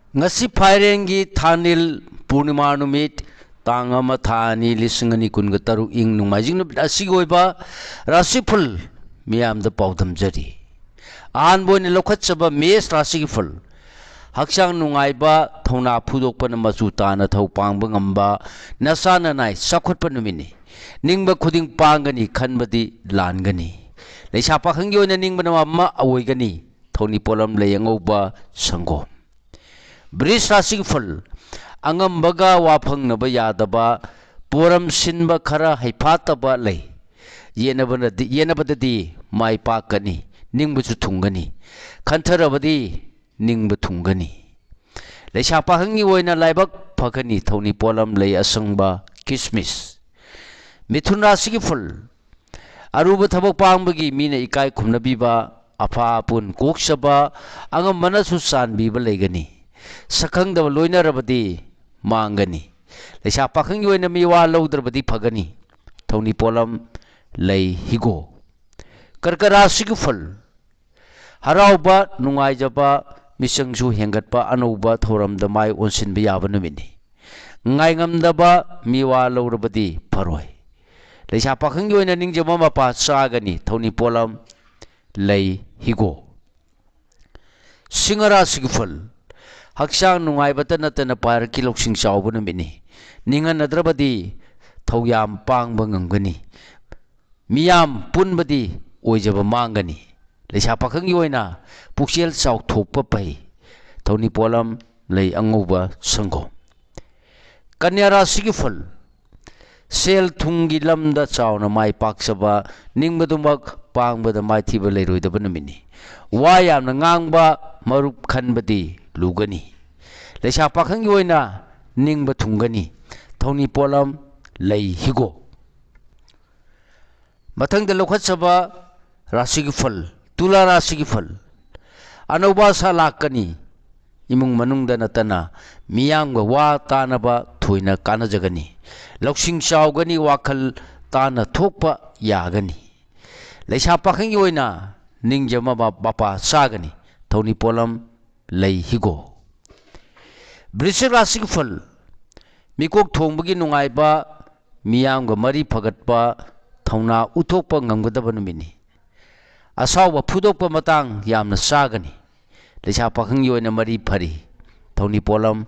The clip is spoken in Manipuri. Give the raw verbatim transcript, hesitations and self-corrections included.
ꯉꯁꯤ ꯐꯥꯏꯔꯦꯟꯒꯤ ꯊꯥꯅꯤꯜ ꯄꯨꯔꯅꯤꯃꯥ ꯅꯨꯃꯤꯠ, ꯇꯥꯡ ꯑꯃ, ꯊꯥ ꯑꯅꯤ, ꯂꯤꯁꯤꯡ ꯑꯅꯤ ꯀꯨꯟꯒ ꯇꯔꯨꯛ, ꯏꯪ ꯅꯣꯡꯃꯥꯏꯖꯤꯡ ꯅꯨꯃꯤꯠ ꯑꯁꯤꯒꯤ ꯑꯣꯏꯕ ꯔꯥꯁꯤꯐꯜ ꯃꯤꯌꯥꯝꯗ ꯄꯥꯎꯗꯝꯖꯔꯤ꯫ ꯑꯍꯥꯟꯕ ꯑꯣꯏꯅ ꯂꯧꯈꯠꯆꯕ ꯃꯦꯁ ꯔꯥꯁꯤꯒꯤ ꯐꯜ꯫ ꯍꯛꯆꯥꯡ ꯅꯨꯡꯉꯥꯏꯕ, ꯊꯧꯅꯥ ꯐꯨꯗꯣꯛꯄꯅ ꯃꯆꯨ ꯇꯥꯅ ꯊꯧ ꯄꯥꯡꯕ ꯉꯝꯕ, ꯅꯁꯥ ꯅꯅꯥꯏ ꯆꯥꯎꯈꯠꯄ ꯅꯨꯃꯤꯠꯅꯤ꯫ ꯅꯤꯡꯕ ꯈꯨꯗꯤꯡ ꯄꯥꯡꯒꯅꯤ, ꯈꯟꯕꯗꯤ ꯂꯥꯟꯒꯅꯤ꯫ ꯂꯩꯁꯥ ꯄꯥꯈꯪꯒꯤ ꯑꯣꯏꯅ ꯅꯤꯡꯕꯅ ꯑꯃ ꯑꯣꯏꯒꯅꯤ꯫ ꯊꯧꯅꯤ ꯄꯣꯠꯂꯝ ꯂꯩ ꯑꯉꯧꯕ ꯁꯪꯒꯣꯝ꯫ ꯕ꯭ꯔꯤꯖ ꯔꯥꯁꯤꯒꯤ ꯐꯜ꯫ ꯑꯉꯝꯕꯒ ꯋꯥꯐꯪꯅꯕ ꯌꯥꯗꯕ, ꯄꯣꯔꯝ ꯁꯤꯟꯕ ꯈꯔ ꯍꯩꯐꯥꯠꯇꯕ ꯂꯩ꯫ ꯌꯦꯠꯅꯕꯅꯗꯤ, ꯌꯦꯠꯅꯕꯗꯗꯤ ꯃꯥꯏ ꯄꯥꯛꯀꯅꯤ, ꯅꯤꯡꯕꯁꯨ ꯊꯨꯡꯒꯅꯤ꯫ ꯈꯟꯊꯔꯕꯗꯤ ꯅꯤꯡꯕ ꯊꯨꯡꯒꯅꯤ꯫ ꯂꯩꯁꯥ ꯄꯥꯈꯪꯒꯤ ꯑꯣꯏꯅ ꯂꯥꯏꯕꯛ ꯐꯒꯅꯤ, ꯊꯧꯅꯤ ꯄꯣꯠꯂꯝ ꯂꯩ ꯑꯁꯪꯕ ꯀꯤꯁꯃꯤꯁ꯫ ꯃꯤꯊꯨꯟ ꯔꯥꯁꯤꯒꯤ ꯐꯜ꯫ ꯑꯔꯨꯕ ꯊꯕꯛ ꯄꯥꯡꯕꯒꯤ ꯃꯤꯅ ꯏꯀꯥꯏ ꯈꯨꯝꯅꯕꯤꯕ, ꯑꯐꯥ ꯑꯄꯨꯟ ꯀꯣꯛꯆꯕ, ꯑꯉꯝꯕꯅꯁꯨ ꯆꯥꯟꯕꯤꯕ ꯂꯩꯒꯅꯤ꯫ ꯁꯛꯈꯪꯗꯕ ꯂꯣꯏꯅꯔꯕꯗꯤ ꯃꯥꯡꯒꯅꯤ꯫ ꯂꯩꯁꯥ ꯄꯥꯈꯪꯒꯤ ꯑꯣꯏꯅ ꯃꯤꯋꯥ ꯂꯧꯗ꯭ꯔꯕꯗꯤ ꯐꯒꯅꯤ꯫ ꯊꯧꯅꯤ ꯄꯣꯠꯂꯝ ꯂꯩ ꯍꯤꯒꯣꯛ꯫ ꯀꯔꯀ ꯔꯥꯁꯤꯒꯤ ꯐꯜ꯫ ꯍꯔꯥꯎꯕ, ꯅꯨꯡꯉꯥꯏꯖꯕ, ꯃꯤꯆꯪꯁꯨ ꯍꯦꯟꯒꯠꯄ, ꯑꯅꯧꯕ ꯊꯧꯔꯝꯗ ꯃꯥꯏ ꯑꯣꯟꯁꯤꯟꯕ ꯌꯥꯕ ꯅꯨꯃꯤꯠꯅꯤ꯫ ꯉꯥꯏꯉꯝꯗꯕ ꯃꯤꯋꯥ ꯂꯧꯔꯕꯗꯤ ꯐꯔꯣꯏ꯫ ꯂꯩꯁꯥ ꯄꯥꯈꯪꯒꯤ ꯑꯣꯏꯅ ꯅꯤꯡꯖꯕ ꯃꯄꯥ ꯆꯥꯒꯅꯤ꯫ ꯊꯧꯅꯤ ꯄꯣꯠꯂꯝ ꯂꯩ ꯍꯤꯒꯣꯛ꯫ ꯁꯤꯡꯍ ꯔꯥꯁꯤꯒꯤ ꯐꯜ꯫ ꯍꯛꯆꯥꯡ ꯅꯨꯡꯉꯥꯏꯕꯇ ꯅꯠꯇꯅ ꯄꯥꯔꯛꯀꯤ ꯂꯧꯁꯤꯡ ꯆꯥꯎꯕ ꯅꯨꯃꯤꯠꯅꯤ꯫ ꯅꯤꯡꯍꯟꯅꯗ꯭ꯔꯕꯗꯤ ꯊꯧꯌꯥꯝ ꯄꯥꯡꯕ ꯉꯝꯒꯅꯤ꯫ ꯃꯤꯌꯥꯝ ꯄꯨꯟꯕꯗꯤ ꯑꯣꯏꯖꯕ ꯃꯥꯡꯒꯅꯤ꯫ ꯂꯩꯁꯥ ꯄꯥꯈꯪꯒꯤ ꯑꯣꯏꯅ ꯄꯨꯛꯆꯦꯜ ꯆꯥꯎꯊꯣꯛꯄ ꯐꯩ꯫ ꯊꯧꯅꯤ ꯄꯣꯠꯂꯝ ꯂꯩ ꯑꯉꯧꯕ ꯁꯪꯒꯣꯝ꯫ ꯀꯟꯌꯥ ꯔꯥꯁꯤꯒꯤ ꯐꯜ꯫ ꯁꯦꯜ ꯊꯨꯝꯒꯤ ꯂꯝꯗ ꯆꯥꯎꯅ ꯃꯥꯏ ꯄꯥꯛꯆꯕ, ꯅꯤꯡꯕꯗꯨꯃꯛ ꯄꯥꯡꯕꯗ ꯃꯥꯏꯊꯤꯕ ꯂꯩꯔꯣꯏꯗꯕ ꯅꯨꯃꯤꯠꯅꯤ꯫ ꯋꯥ ꯌꯥꯝꯅ ꯉꯥꯡꯕ, ꯃꯔꯨꯞ ꯈꯟꯕꯗꯤ ꯂꯨꯒꯅꯤ꯫ ꯂꯩꯁꯥ ꯄꯥꯈꯪꯒꯤ ꯑꯣꯏꯅ ꯅꯤꯡꯕ ꯊꯨꯡꯒꯅꯤ꯫ ꯊꯧꯅꯤ ꯄꯣꯠꯂꯝ ꯂꯩ ꯍꯤꯒꯣꯛ꯫ ꯃꯊꯪꯗ ꯂꯧꯈꯠꯆꯕ ꯔꯥꯁꯤꯒꯤ ꯐꯜ, ꯇꯨꯂꯥ ꯔꯥꯁꯤꯒꯤ ꯐꯜ꯫ ꯑꯅꯧꯕ ꯑꯁꯥ ꯂꯥꯛꯀꯅꯤ꯫ ꯏꯃꯨꯡ ꯃꯅꯨꯡꯗ ꯅꯠꯇꯅ ꯃꯤꯌꯥꯝꯒ ꯋꯥ ꯇꯥꯅꯕ ꯊꯣꯏꯅ ꯀꯥꯟꯅꯖꯒꯅꯤ꯫ ꯂꯧꯁꯤꯡ ꯆꯥꯎꯒꯅꯤ, ꯋꯥꯈꯜ ꯇꯥꯅ ꯊꯣꯛꯄ ꯌꯥꯒꯅꯤ꯫ ꯂꯩꯁꯥ ꯄꯥꯈꯪꯒꯤ ꯑꯣꯏꯅ ꯅꯤꯡꯖꯃꯕ ꯃꯄꯥ ꯆꯥꯒꯅꯤ꯫ ꯊꯧꯅꯤ ꯄꯣꯠꯂꯝ ꯂꯩ ꯍꯤꯒꯣꯛ꯫ ꯕ꯭ꯔꯤꯁꯤꯛ ꯔꯥꯁꯤꯒꯤ ꯐꯜ, ꯃꯤꯀꯣꯛ ꯊꯣꯡꯕꯒꯤ ꯅꯨꯡꯉꯥꯏꯕ, ꯃꯤꯌꯥꯝꯒ ꯃꯔꯤ ꯐꯒꯠꯄ, ꯊꯧꯅꯥ ꯎꯠꯊꯣꯛꯄ ꯉꯝꯒꯗꯕ ꯅꯨꯃꯤꯠꯅꯤ꯫ ꯑꯁꯥꯎꯕ ꯐꯨꯗꯣꯛꯄ ꯃꯇꯥꯡ ꯌꯥꯝꯅ ꯆꯥꯒꯅꯤ꯫ ꯂꯩꯁꯥ ꯄꯥꯈꯪꯒꯤ ꯑꯣꯏꯅ ꯃꯔꯤ ꯐꯔꯤ꯫ ꯊꯧꯅꯤ ꯄꯣꯠꯂꯝ,